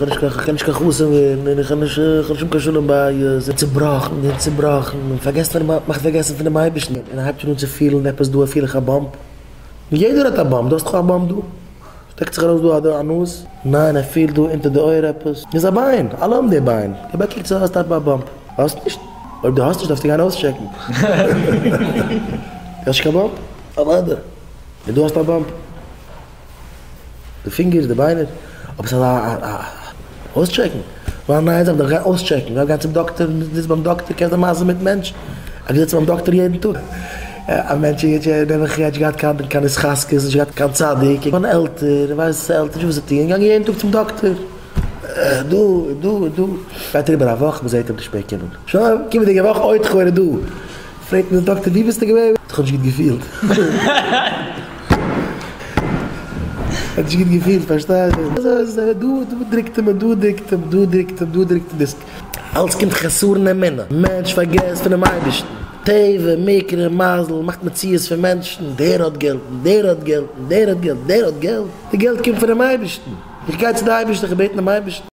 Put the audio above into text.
איך קען נישט קיין חתן ווערן, און איך קען נישט האבן קיין שלום בית, און צובראכן און צובראכן, און פארגעסט פונעם, מאכט פארגעסן פונעם אייבערשטן, און הייבט שוין אן צו פילן עפעס דא פיל איך א bump, און יעדער האט א bump, דו האסט דאך א bump דא, שטעקט זיך ארויס דא א נאז, ניין ער פילט דא אונטער די אויער עפעס, איז א ביין, אלע האבן די ביין, געב א קוק צו האסט א bump, האסט נישט? אויב דו האסט נישט דארפסטו גיין אויסטשעקן, דו האסט נישט קיין bump? אוודאי, און דו האסט א bump. די פינגערס, די ביינער, אבער ס'איז א א אויסטשעקן, ווייל נייע זאך דארף גיין אויסטשעקן, דארף גיין צום דאקטער, זיצט ביים דאקטער, קענסט די מעשה מיטן מענטש, ער זיצט ביים דאקטער יעדן טאג, א מענטש איז נעבעך נישט געהאט קיין קיין התחזקות, נישט געהאט קיין צדיק, געווארן עלטער, ווייסט עלטער, נישט וואס צו טון, געגאנגען יעדן טאג צום דאקטער, דא דא דא, גייט אריבער א וואך, מ'זעט אים נישט מער קומען, שוין, קומענדיגע וואך עוד חורא דא. פרעגט מיר דער דאקטער ווי ביסטו געווען? איך האב נישט גוט געפילט. האט נישט גוט געפילט פארשטייסט. אזוי איז עס דא דא דריקט אים און דא דריקט אים דא דריקט אים דא דריקט אים דאס אלץ קומט חסרון אמונה מענטש פארגעסט פונעם אייבערשטן טבע מקרה מזל מאכט מציאות פון מענטשן דער האט געלט און דער האט געלט און דער האט געלט דער האט געלט די געלט קומט פונעם אייבערשטן איך גיי צו די אייבערשטן איך בעט דעם אייבערשטן.